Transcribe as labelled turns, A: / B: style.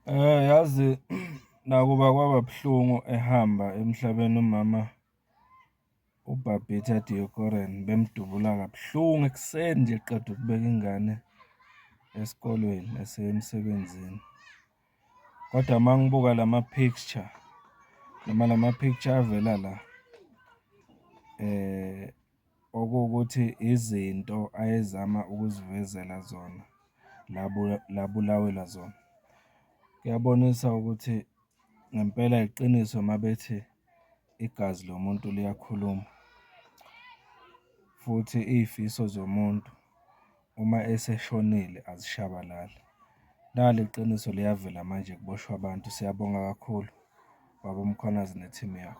A: Yazi nakuba kwaba buhlungu ehamba emhlabeni umama uBabita Deokaran, bemdubula kabuhlungu ekuseni nje eqeda ukubeka ingane esikolweni eseya emsebenzini. Kodwa uma ngibuka lama-picture noma lama-picture avela la, okuwukuthi izinto ayezama ukusivezela zona la la abulawelwa zona, kuyabonisa ukuthi ngempela iqiniso uma bethi igazi lomuntu liyakhuluma, futhi iy'fiso zomuntu uma eseshonile azishabalali. Nali iqiniso liyavela manje kuboshwa abantu. Siyabonga kakhulu, baba uMkhwanazi ne-team yakho.